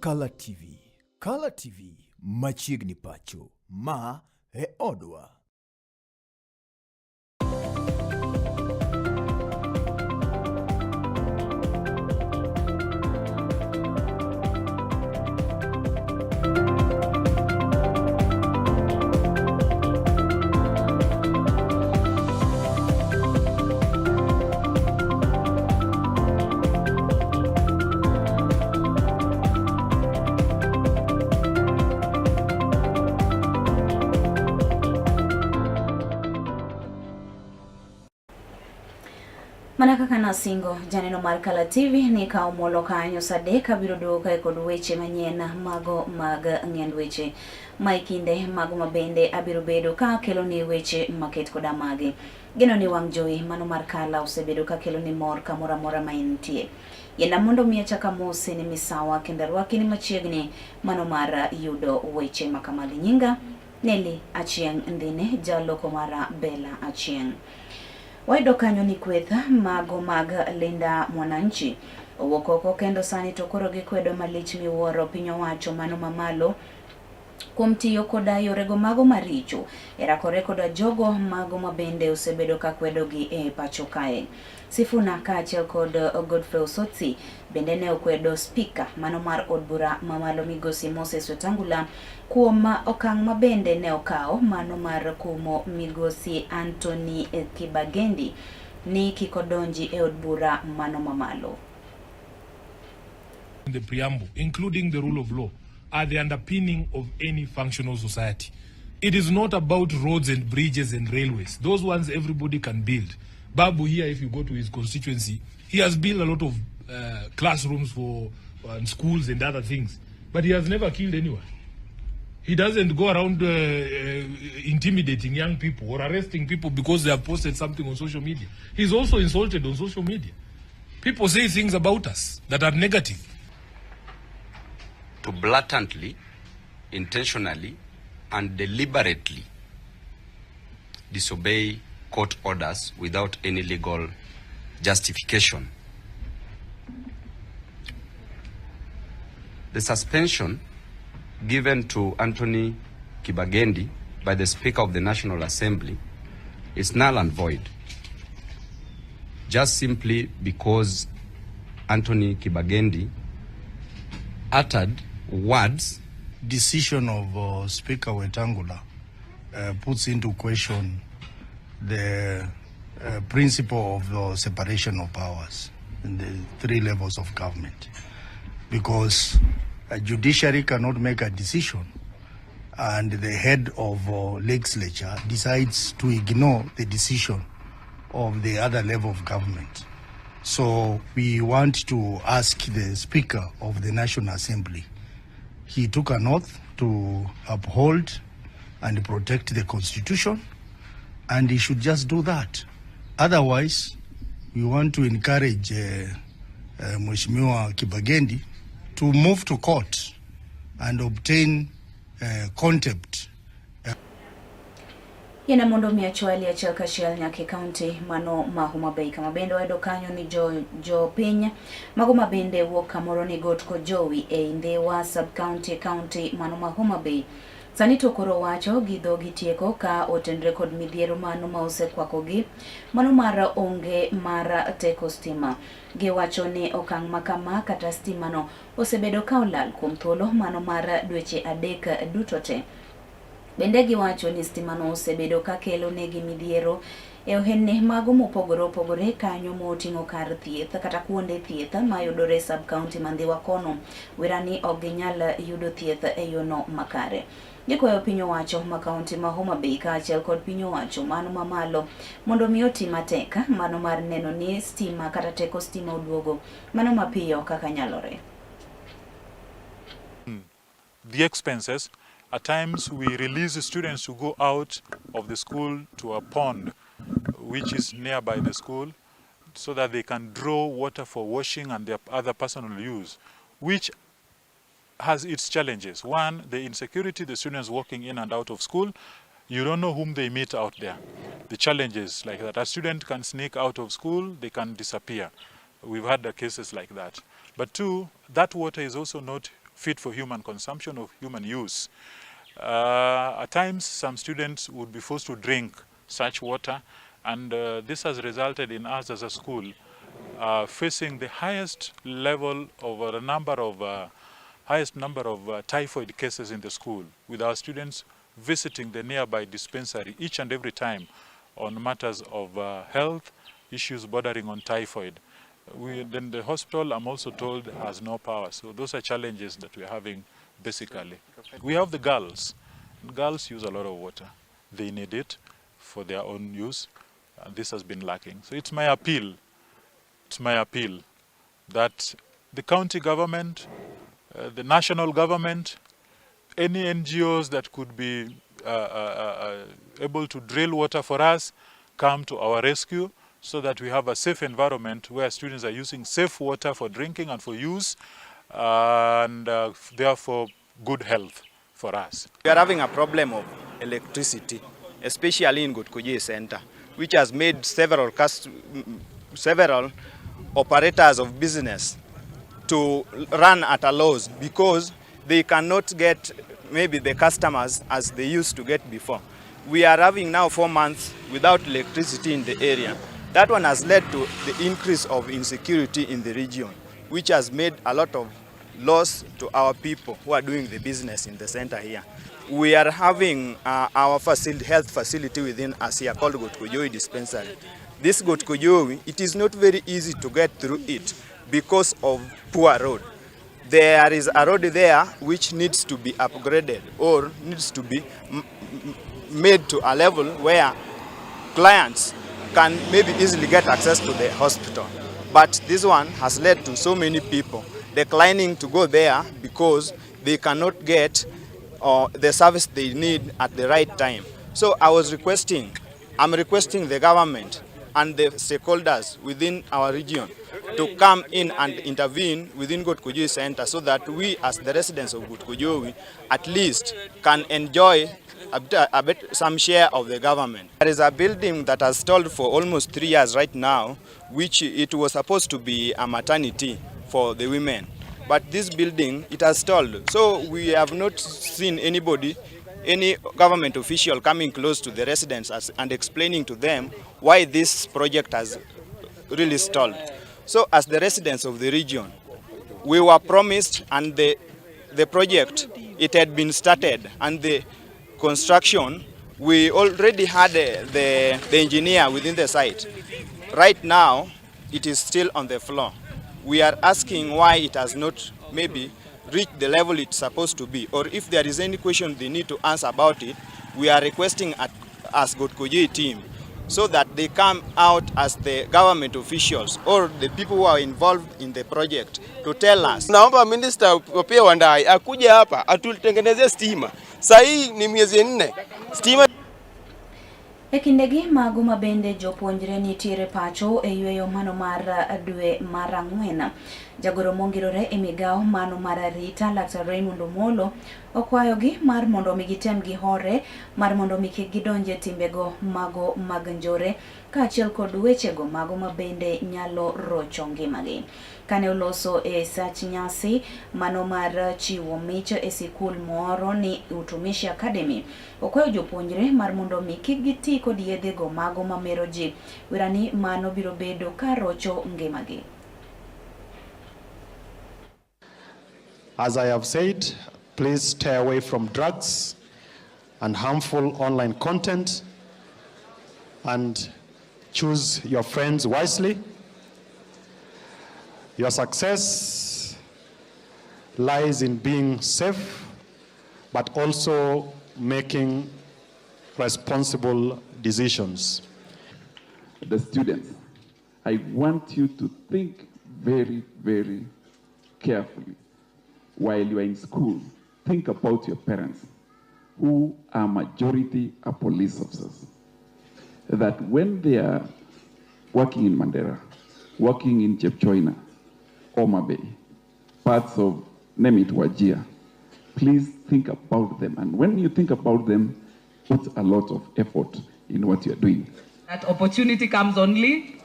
Kala TV. Kala TV machiegni pacho. Ma e odwa. Mana kaka nasingo, janeno mar Kala TV ni ka omolo kanyo sa adek abiro duogo kae kod weche manyien mago mag ng'end weche. Ma e kinde mago ma bende abiro bedo ka akelo ni weche maket koda magi. Geno ni wang' jowi mano mar Kala osebedo ka kelo ni mor kamoro amora ma intie. Yenda mondo mi achak amosi ni misawa kendo arwaki ni machiegni mano mar yudo weche ma kamagi. Nyinga Nelly Achieng' Ndhine, jaloko mara Bella Achieng'. Wayudo kanyo ni kweth mago mag Linda Mwananchi owuok oko kendo sani to koro gikwedo malich miwuoro piny owacho mano mamalo kuom tiyo koda yorego mago maricho e rakore koda jogo mago mabende osebedo ka kwedogi e pacho kae. Sifuna kaachiel kod Godfrey Osotsi bende ne okwedo spika mano mar od bura mamalo migosi Moses Wetangula kuom okang' ma bende ne okawo mano mar kumo migosi Anthony Kibagendi ni kik odonji e od bura mano mamalo. In the preamble, including the rule of law, are the underpinning of any functional society. It is not about roads and bridges and railways. Those ones everybody can build. Babu here, if you go to his constituency, he has built a lot of classrooms for schools and other things, but he has never killed anyone. He doesn't go around intimidating young people or arresting people because they have posted something on social media. He's also insulted on social media. People say things about us that are negative. To blatantly, intentionally, and deliberately disobey court orders without any legal justification. The suspension given to Anthony Kibagendi by the Speaker of the National Assembly is null and void, just simply because Anthony Kibagendi uttered words. Decision of Speaker Wetangula puts into question the principle of the separation of powers in the three levels of government, because a judiciary cannot make a decision and the head of legislature decides to ignore the decision of the other level of government. So we want to ask the Speaker of the National Assembly. He took an oath to uphold and protect the Constitution, and he should just do that. Otherwise, we want to encourage Mheshimiwa Kibagendi to move to court and obtain contempt. Yiena mondo mi achwali achiel kachiel nyaka e kaunti mano ma Homa Bay kama bende wayudo kanyo ni jo jopiny mago ma bende wuok kamoro ni Got Kojowi e Ndhiwa sub county county mano ma Homa Bay sani to koro wacho gi dhogi tieko ka otenre kod midhiero mano ma osekwakogi mano mar onge mar teko stima. Giwacho ni okang' ma kama kata stimano osebedo ka olal kuom thuolo mano mar dweche adek duto te. Bende giwacho ni stimano osebedo ka kelo negi midhiero e ohendni mago mopogore opogore kanyo moting'o kar thieth kata kuonde thieth mayudore e sub county ma Ndhiwa kono wira ni ok ginyal yudo thieth e yono makare. Gikwayo piny owacho ma kaunti ma Homa Bay kaachiel kod piny owacho mano mamalo mondo mi oti matek mano mar neno ni stima kata teko stima oduogo mano mapiyo kaka nyalore. The expenses. At times we release students to go out of the school to a pond which is nearby the school so that they can draw water for washing and their other personal use, which has its challenges. One, the insecurity, the students walking in and out of school, you don't know whom they meet out there. The challenges like that. A student can sneak out of school, they can disappear. We've had the cases like that. But two, that water is also not fit for human consumption or human use. At times, some students would be forced to drink such water, and this has resulted in us as a school facing the highest level of a number of highest number of typhoid cases in the school, with our students visiting the nearby dispensary each and every time on matters of health issues bordering on typhoid. Then the hospital, I'm also told, has no power. So those are challenges that we're having basically. We have the girls. Girls use a lot of water. They need it for their own use, and this has been lacking. So it's my appeal, that the county government, the national government, any NGOs that could be able to drill water for us, come to our rescue so that we have a safe environment where students are using safe water for drinking and for use, and therefore good health for us. We are having a problem of electricity, especially in Got Kojee Center, which has made several operators of business to run at a loss because they cannot get maybe the customers as they used to get before. We are having now 4 months without electricity in the area. That one has led to the increase of insecurity in the region, which has made a lot of loss to our people who are doing the business in the center here. We are having our health facility within us here called Got Kojee Dispensary. This Got Kojee, it is not very easy to get through it because of poor road. There is a road there which needs to be upgraded or needs to be made to a level where clients can maybe easily get access to the hospital. But this one has led to so many people declining to go there because they cannot get the service they need at the right time. So I'm requesting the government and the stakeholders within our region to come in and intervene within Got Kojee Center so that we as the residents of Got Kojee at least can enjoy a bit, some share of the government. There is a building that has stalled for almost 3 years right now, which it was supposed to be a maternity for the women. But this building, it has stalled. So we have not seen anybody, any government official coming close to the residents and explaining to them why this project has really stalled. So as the residents of the region, we were promised, and the project, it had been started, and the construction, we already had the engineer within the site. Right now, it is still on the floor. We are asking why it has not maybe reached the level it's supposed to be, or if there is any question they need to answer about it, we are requesting as Got Kojee team so that they come out as the government officials or the people who are involved in the project to tell us. Naomba Minister Opiyo Wandayi akuje hapa atutengenezee stima. Saa hii ni miezi 4. Stima. E kindegi mago mabende jopuonjre nitiere pacho e yweyo mano mar dwe mar 4. Jagoro mongirore e migawo mano mar arita Laktar Raymond Omolo okwayogi mar mondo mi gitem gi hore mar mondo mi kik gidonje timbego mago mag njore kaachiel kod wechego mago mabende nyalo rocho ngimagi. Kane oloso e sach nyasi mano mar chiwo mich e sikul moro ni Utumishi Academy, okwayo jopuonjre mar mondo mi kik giti kod yedhego mago mamero ji, werani mano biro bedo ka rocho ngimagi. As I have said, please stay away from drugs and harmful online content and choose your friends wisely. Your success lies in being safe, but also making responsible decisions. The students, I want you to think very, very carefully. While you are in school, think about your parents, who are majority are police officers. That when they are working in Mandera, working in Chepchoina, Homa Bay, parts of, name it, Wajir, please think about them. And when you think about them, put a lot of effort in what you're doing. That opportunity comes only,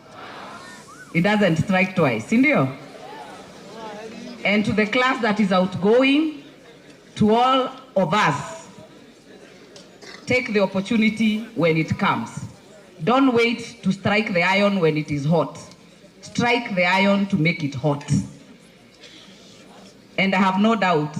it doesn't strike twice, sindio? And to the class that is outgoing, to all of us, take the opportunity when it comes. Don't wait to strike the iron when it is hot. Strike the iron to make it hot. And I have no doubt.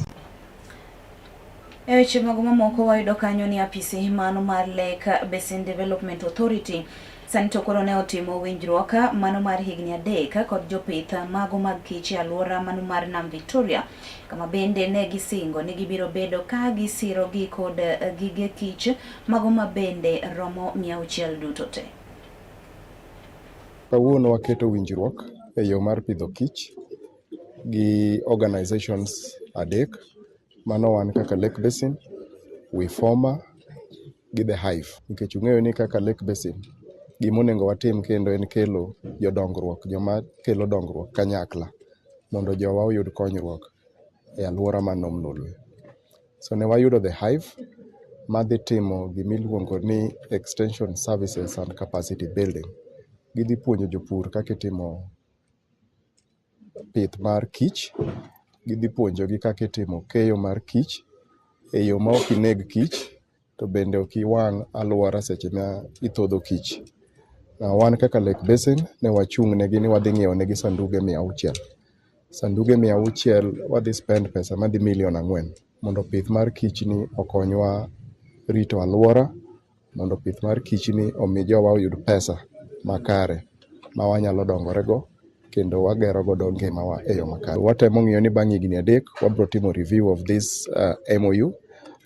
E weche mago mamoko wayudo kanyo ni apisi mano mar Lake Basin Development Authority sani to koro ne otimo winjruok mano mar higni 3 kod jopith mago mag kich e alwora mano mar Nam Victoria, kama bende ne gisingo ni gibiro bedo ka gisirogi kod gige kich mago ma bende romo 600 duto te. Kawuono waketo winjruok e yo mar pidho kich gi organizations 3, mano wan kaka Lake Basin, Wifoma gi The Hive. Nikech ung'eyo ni kaka Lake Basin, gima onego watim kendo en kelo jodongruok, joma kelo dongruok kanyakla mondo jowa oyud konyruok e alwora mar Nam Lolwe. So ne wayudo The Hive madhi timo gimiluongo ni extension services and capacity building. Gidhi puonjo jopur kaka itimo pith mar kich, gidhi puonjogi kaka itimo keyo mar kich e yo ma ok ineg kich to bende ok iwang' alwora seche ma ithodho kich. Wan kaka Lake Basin ne wachung' negi ni wadhi ng'iewo negi sanduge 600. Sanduge 600 wadhi spend pesa madhi 4 million mondo pith mar kich ni okonywa rito alwora, mondo pith mar kich ni omi jowa oyud pesa makare ma wanyalo dongorego kendo wagero godo ngimawa e yo makare. Watemo ng'iyo ni bang' higni 3 wabro timo review of this MOU,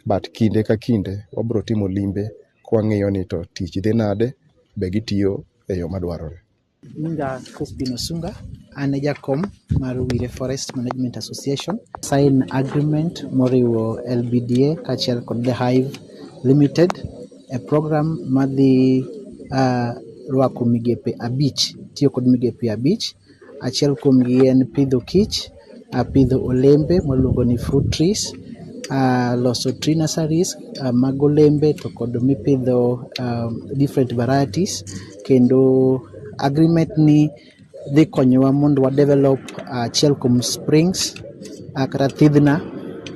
but kinde ka kinde wabro timo limbe kwang'iyo ni to tich dhi nade, be gitiyo e yo madwarore. Nyinga Crispin Osunga, an e jakom mar Wire Forest Management Association. Sign agreement moriwo LBDA kaachiel kod The Hive Limited e program madhi rwako migepe 5, tiyo kod migepe 5. Achiel kuomgi en pidho kich, pidho olembe mwaluongo ni fruit trees, loso tree nurseries mag olembe to kod mipidho different varieties. Kendo agreement ni dhi konyowa mondo wa develop achiel kuom springs kata thidhna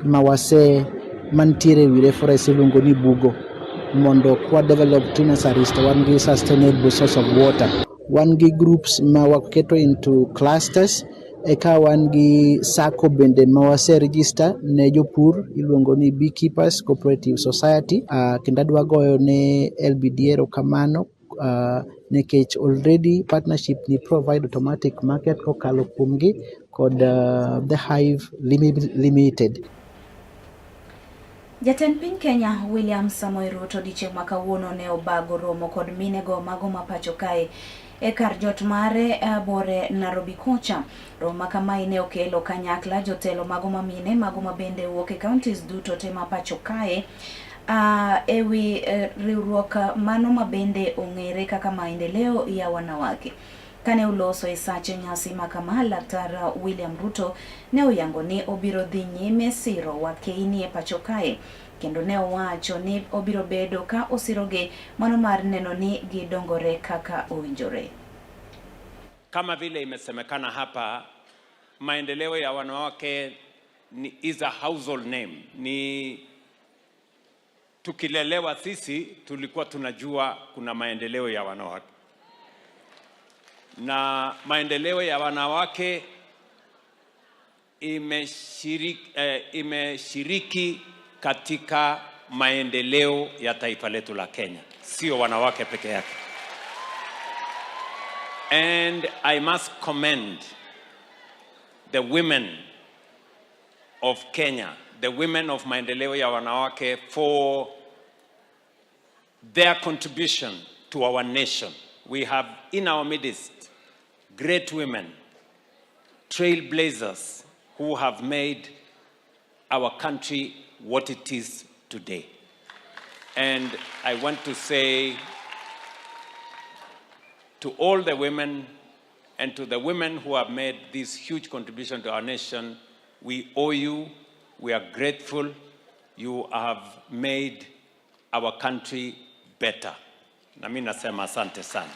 ma wase mantiere e Wire Forest iluongo ni Bugo, mondo kwa develop tree nurseries to wan gi sustainable source of water. Wan gi groups ma waketo into clusters, eka wan gi SACCO bende ma wase register ne jopur iluongo ni Beekeepers Cooperative Society. Kendo adwa goyo ne LBDA erokamano nikech already partnership ni provide automatic market kokalo kuomgi kod The Hive Limited. Jatend piny Kenya William Samoei Ruto odiechieng' ma kawuono ne obago romo kod minego mago ma pacho kae e kar jot mare Bore Nairobi kocha. Romo ma kamae ne okelo kanyakla jotelo mago ma mine mago ma bende wuok e counties duto te ma pacho kae ewi riwruok mano ma bende ong'ere kaka maendeleo ya wanawake. Kane oloso e sache nyasi ma kama, Laktar William Ruto ne oyango ni obiro dhi nyime siro wakeini e pacho kae, kendo ne owacho ni obiro bedo ka osirogi mano mar neno ni gidongore kaka owinjore. Kama vile imesemekana hapa, maendeleo ya wanawake ni is a household name. Ni tukilelewa sisi tulikuwa tunajua kuna maendeleo ya wanawake. Na maendeleo ya wanawake imeshiriki katika maendeleo ya taifa letu la Kenya, sio wanawake peke yake. And I must commend the women of Kenya, the women of Maendeleo ya Wanawake, for their contribution to our nation. We have in our midst great women, trailblazers who have made our country what it is today. And I want to say to all the women and to the women who have made this huge contribution to our nation, we owe you, we are grateful. You have made our country better. Na mimi nasema asante sana.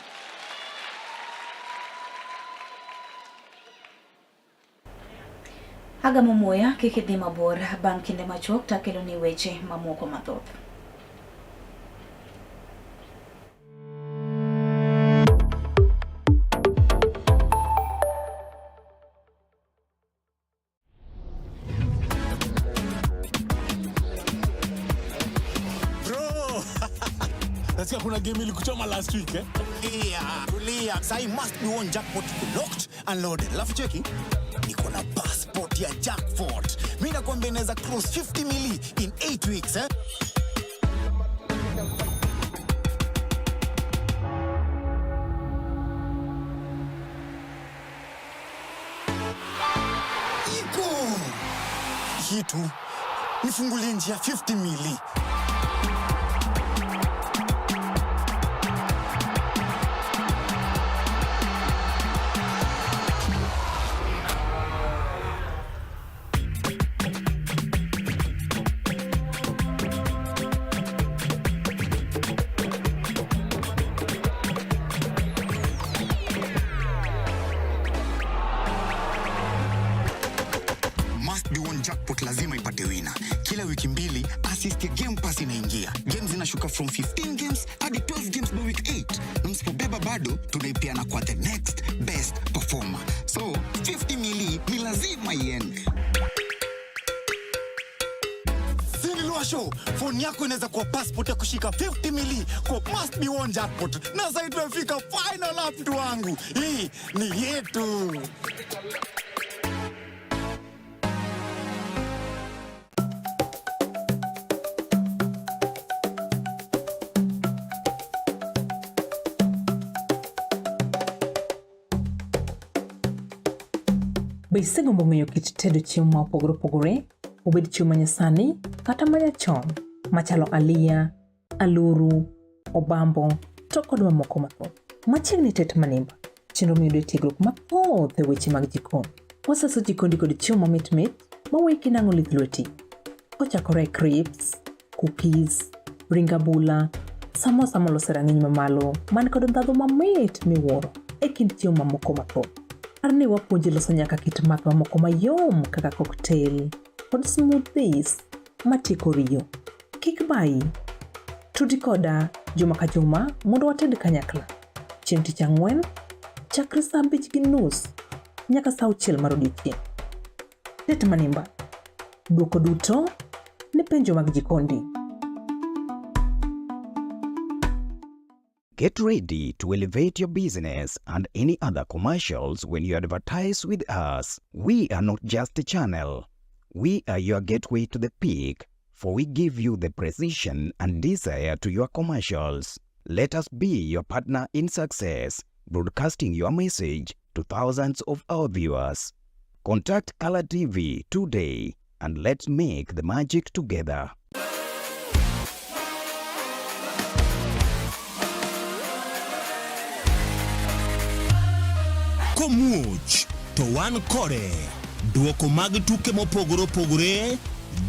Agamo muya kik idhi mabor bang' kinde machuok takeloni weche mamoko mathoth. Bro! Nasikia kuna game ilikuchoma last week eh? Tulia, tulia. Sahi must be one jackpot locked and loaded. Alafu cheki, niko na passport ya jackpot. Mimi nakwambia inaweza cross 50 mili in 8 weeks eh? Iko kitu nifungulie njia 50 mili. Must be one jackpot lazima ipate wina. Kila wiki mbili assist ya Game Pass inaingia. Games zinashuka from 15 games hadi 12 games by week 8. Na msipobeba bado tunaipeana kwa the next best performer. So 50 mili ni lazima iende. Show phone yako inaweza kuwa passport ya kushika 50 mili kwa must be one jackpot. Na sasa tumefika final lap tu wangu. Hii ni yetu. Be isegombo ng'eyo kit tedo chiemo ma opogore opogore, obed chiemo manyasani kata manyachon, machalo aliya, aluru, obambo, to kod mamoko mathoth. Machiegni tet manimba, chenro miyudo e tiegruok mathoth e weche mag jikon. Wasaso jikondi kod chiemo mamit mit maweyi kinang'o lith lweti. Kochakore e crisps, cookies, ring abula, samosa molos e rang'iny mamalo man kod ndhadhu mamit miwuoro e kind chiemo mamoko mathoth. Par ni wapuonji loso nyaka kit math mamoko mayom kaka cocktail kod smoothies matieko riyo. Kik bayi. Tudi koda juma ka juma mondo wated kanyakla. Chieng' tich ang'wen, chakre saa 5:30 nyaka saa 6 mar odiechieng'. Tet manimba. Dwoko duto ne penjo mag jikondi. Get ready to elevate your business and any other commercials when you advertise with us. We are not just a channel. We are your gateway to the peak, for we give you the precision and desire to your commercials. Let us be your partner in success, broadcasting your message to thousands of our viewers. Contact Color TV today and let's make the magic together. Komuoch to wan kode. Duoko mag tuke mopogore opogore,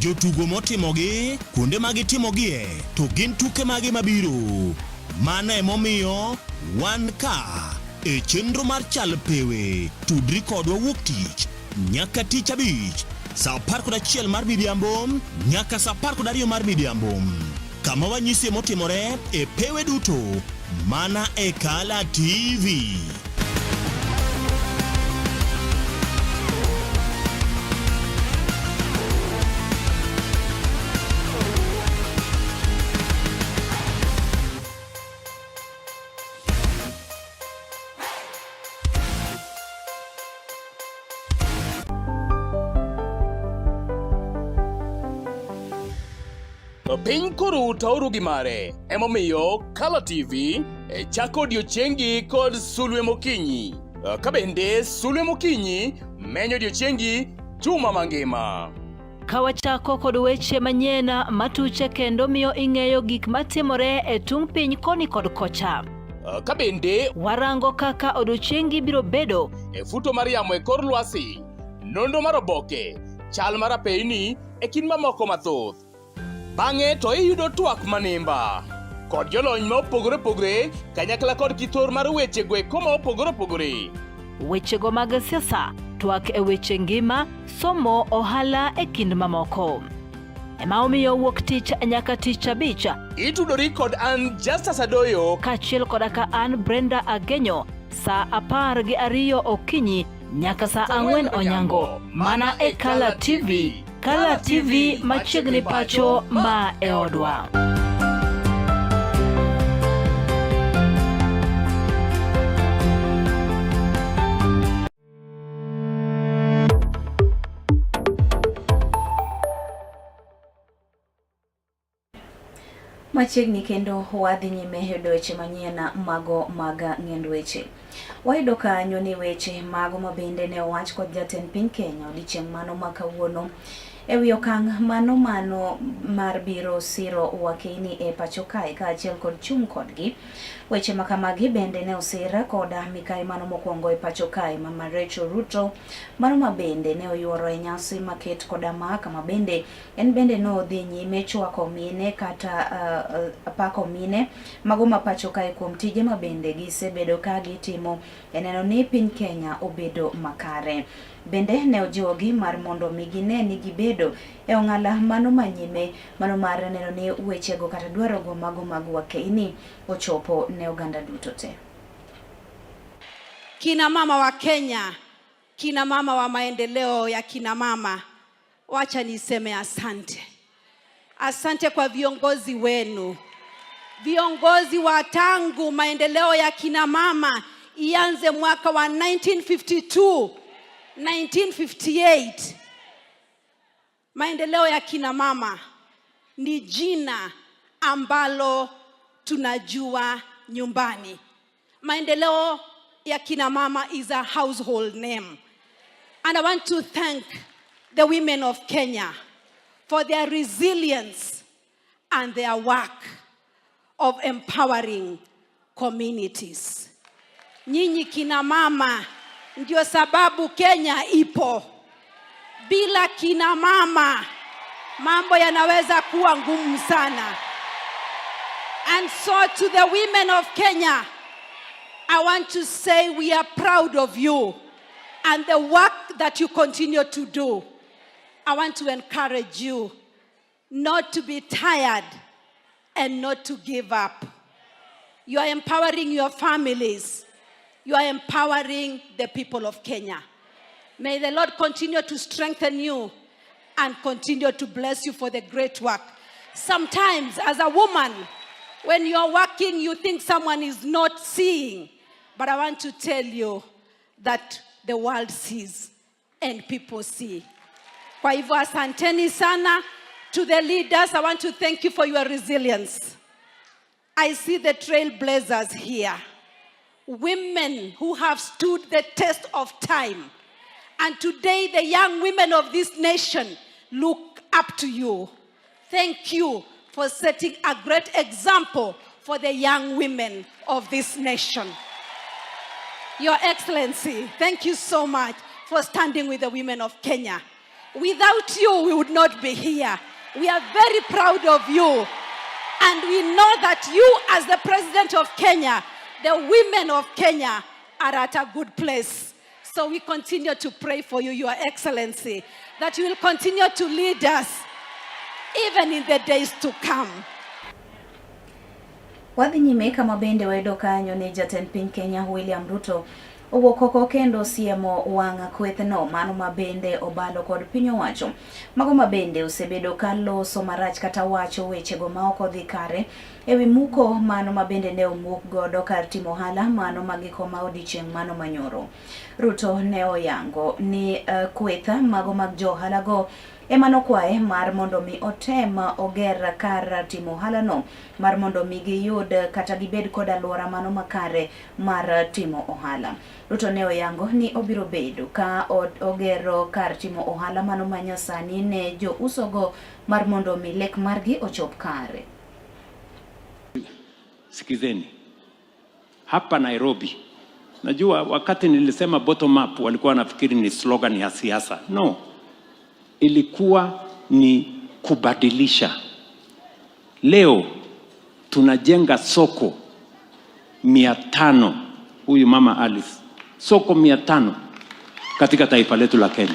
jotugo motimogi, kuonde ma gitimogie, to gin tuke mage mabiro. Mano emomiyo wan ka e chenro mar Chal Pewe. Tudri kodwa wuok tich nyaka tich abich saa 11 mar midhiambo nyaka saa 12 mar midhiambo kama wanyisie motimore e pewe duto mana e Kala TV. Piny koro tauru gi mare, emomiyo Kala TV eh, chako odiechiengi kod sulwe mokinyi. Eh, Ka bende sulwe mokinyi menyo odiechiengi juma mangima. Ka wachako kod weche manyien matuche kendo miyo ing'eyo gik matimore e tung' piny koni kod kocha. Eh, Ka bende Warango kaka odiechiengi biro bedo e futo mar yamo e kor lwasi, nonro mar oboke, chal mar apeyni e kind mamoko mathoth. Bang'e to iyudo twak manimba kod jolony ma opogore opogore kanyakla kod kithor mar weche go eko ma opogore opogore. Wechego mag siasa. Twak e weche ngima, somo, ohala e kind mamoko. Ema omiyo wuok tich nyaka tich abich. Itudori kod an Justus Adoyo kaachiel koda ka an Brenda Agenyo saa 12 okinyi nyaka saa 4 onyango mana e Kala TV. Kala TV machiegni pacho ma e odwa. Machiegni kendo wadhi nyime yudo weche manyien mago mag ng'end weche. Wayudo kanyo ni weche mago ma bende ne owach kod jatend piny Kenya odiechieng' mano ma kawuono e wi okang' mano mano mar biro siro wakeyni e pacho kae kaachiel kod chung' kodgi. Weche ma kamagi bende ne osir koda mikai mano mokwongo e pacho kae Mama Rachel Ruto mano ma bende ne oyuoro e nyasi maket koda ma kama bende En bende nodhi nyime chwako mine kata pako mine mago ma pacho kae kuom tije ma bende gisebedo ka gitimo e neno ni piny Kenya obedo makare. Bende ne ojiwogi mar mondo mi gine ni gibedo e ong'ala mano ma nyime mano mar neno ni wechego kata dwarogo mago mag wakeini ochopo ne oganda duto te. Kina mama wa Kenya, kina mama wa maendeleo ya kina mama, wacha niseme asante. Asante kwa viongozi wenu, viongozi wa tangu maendeleo ya kina mama ianze mwaka wa 1952, 1958. Maendeleo ya kina mama ni jina ambalo tunajua nyumbani. Maendeleo ya kina mama is a household name. And I want to thank the women of Kenya for their resilience and their work of empowering communities. Nyinyi kina mama ndio sababu Kenya ipo. Bila kina mama mambo yanaweza kuwa ngumu sana. And so to the women of Kenya, I want to say we are proud of you and the work that you continue to do. I want to encourage you not to be tired and not to give up. You are empowering your families. You are empowering the people of Kenya. May the Lord continue to strengthen you and continue to bless you for the great work. Sometimes, as a woman, when you are working, you think someone is not seeing. But I want to tell you that the world sees and people see. Kwa hivyo asanteni sana to the leaders. I want to thank you for your resilience. I see the trailblazers here. Women who have stood the test of time. And today the young women of this nation look up to you. Thank you for setting a great example for the young women of this nation. Your Excellency, thank you so much for standing with the women of Kenya. Without you, we would not be here. We are very proud of you. And we know that you, as the President of Kenya, the women of Kenya are at a good place. So we continue to pray for you, Your Excellency, that you will continue to lead us even in the days to come. Wadhi nyime kama bende wayudo kanyo ni jatend piny Kenya William Ruto owuok oko kendo siemo wang' kwethno mano ma bende obalo kod piny owacho. Mago ma bende osebedo ka loso marach kata wacho wechego ma ok odhi kare e wi muko mano ma bende ne omuk godo kar timo ohala mano ma giko ma odiechieng' mano manyoro. Ruto ne oyango ni kweth mago mag jo ohalago ema nokwaye mar mondo mi otem oger kar timo ohalano mar mondo mi giyud kata gibed kod alwora mano makare mar timo ohala. Ruto ne oyango ni obiro bedo ka ogero kar timo ohala mano ma nyasani ne jousogo mar mondo mi lek margi ochop kare. Sikizeni, hapa Nairobi, najua wakati nilisema bottom up walikuwa wanafikiri ni slogan ya siasa. No, ilikuwa ni kubadilisha. Leo tunajenga soko 500, huyu mama Alice, soko 500 katika taifa letu la Kenya.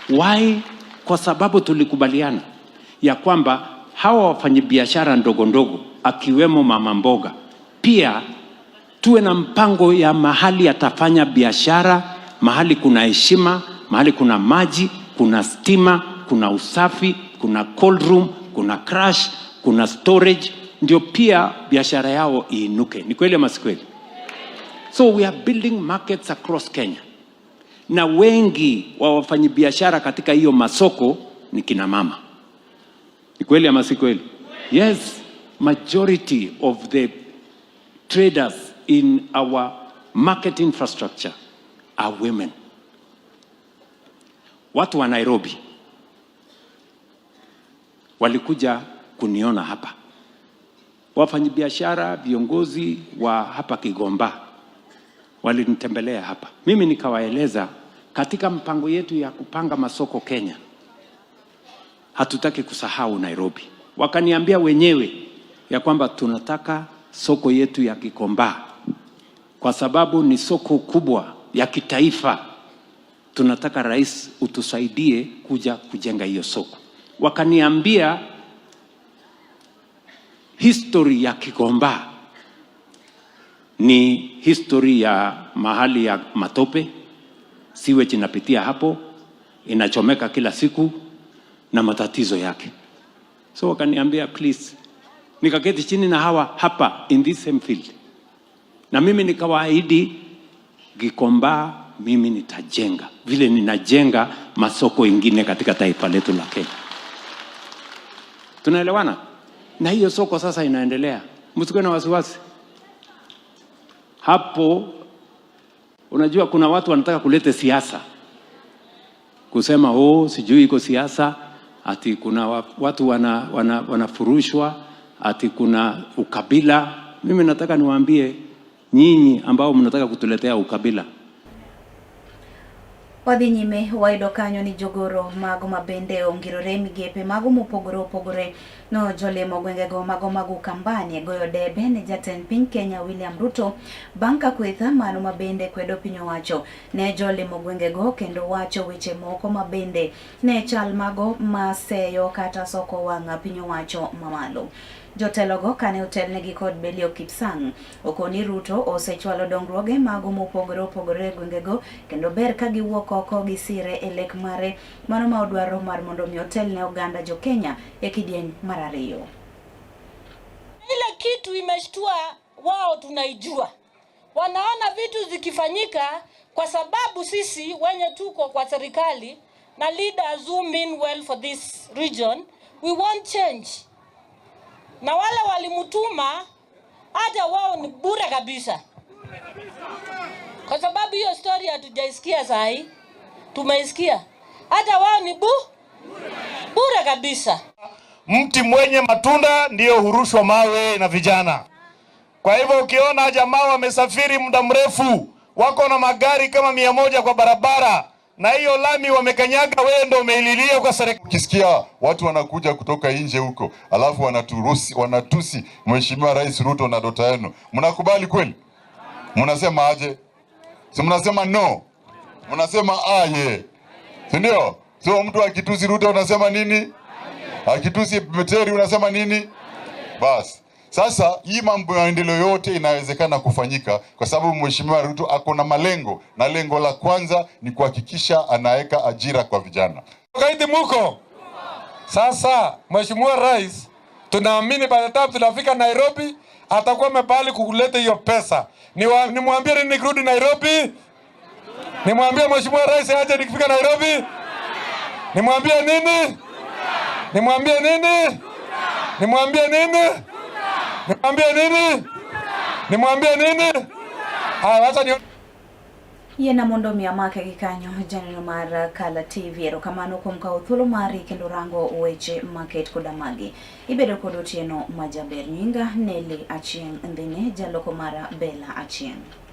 Why? Kwa sababu tulikubaliana ya kwamba hawa wafanyabiashara ndogo ndogo akiwemo mama mboga pia tuwe na mpango ya mahali atafanya biashara, mahali kuna heshima, mahali kuna maji, kuna stima, kuna usafi, kuna cold room, kuna crash, kuna storage, ndio pia biashara yao iinuke. Ni kweli ama si kweli? So we are building markets across Kenya, na wengi wa wafanyabiashara katika hiyo masoko ni kina mama. Ni kweli ama si kweli? Yes, majority of the traders in our market infrastructure are women. Watu wa Nairobi walikuja kuniona hapa, wafanyabiashara, viongozi wa hapa Kigomba walinitembelea hapa, mimi nikawaeleza katika mpango yetu ya kupanga masoko Kenya, hatutaki kusahau Nairobi. Wakaniambia wenyewe ya kwamba tunataka soko yetu ya Gikomba kwa sababu ni soko kubwa ya kitaifa. Tunataka rais utusaidie kuja kujenga hiyo soko. Wakaniambia history ya Gikomba ni history ya mahali ya matope, sewage inapitia hapo, inachomeka kila siku na matatizo yake. So wakaniambia please, nikaketi chini na hawa hapa in this same field, na mimi nikawaahidi Gikomba mimi nitajenga vile ninajenga masoko ingine katika taifa letu la Kenya. Tunaelewana? Na hiyo soko sasa inaendelea, msikuwe na wasiwasi hapo. Unajua kuna watu wanataka kuleta siasa, kusema oh, sijui iko siasa, ati kuna watu wanafurushwa, ati kuna ukabila. Mimi nataka niwaambie nyinyi ambao mnataka kutuletea ukabila, Wadhi nyime wayudo kanyo ni jogoro mago mabende ongirore migepe mago mopogore opogore no jolemo gwengego mago mag Ukambani goyo debe ne jatend piny Kenya William Ruto bang' ka kweth mano mabende kwedo piny owacho ne jolemo gwengego kendo wacho weche moko mabende ne chal mago maseyo kata soko wang' piny owacho mamalo. Jotelogo kane otelnegi kod Belio Kipsang okoni Ruto osechwalo dongruoge mago mopogore opogore e gwengego kendo ber ka giwuok oko gisire e lek mare mano ma odwaro mar mondo mi otel ne oganda jo Kenya e kidieny mar ariyo. Ile kitu imeshtua wao tunaijua, wanaona vitu zikifanyika kwa sababu sisi wenye tuko kwa serikali na leaders who mean well for this region, we want change na wale walimtuma hata wao ni bure kabisa, kwa sababu hiyo story hatujaisikia saa hii, tumeisikia hata wao ni bure kabisa. Mti mwenye matunda ndiyo hurushwa mawe na vijana. Kwa hivyo ukiona jamaa wamesafiri muda mrefu, wako na magari kama 100 kwa barabara, na hiyo lami wamekanyaga, wewe ndio umeililia kwa serikali. Ukisikia watu wanakuja kutoka nje huko, alafu wanatusi Mheshimiwa Rais Ruto na dota yenu, mnakubali kweli? Mnasema aje? Si mnasema no, mnasema aye, si ndio? So mtu akitusi Ruto unasema nini? Akitusi Meteri unasema nini? Bas. Sasa hii mambo ya maendeleo yote inawezekana kufanyika kwa sababu Mheshimiwa Ruto ako na malengo, na lengo la kwanza ni kuhakikisha anaweka ajira kwa vijana. Kaidi muko sasa, Mheshimiwa Rais, tunaamini by the time tunafika Nairobi atakuwa amebali kukuleta hiyo pesa. Nimwambie nini nikirudi Nairobi? Nimwambie Mheshimiwa Rais aje nikifika Nairobi? Nimwambie nini? Nimwambie nini? Nimwambie nini? Nimwambie nini? Nimwambie nini? Haya, acha ni Yiena mondo mi amake gi kanyo janeno mar Kala TV. Erokamano kuom kawo thuolo mari kendo rango weche maket koda magi. Ibedo kod otieno majaber. Nyinga Nelly Achieng' Ndhine, jaloko mara Bella Achieng'.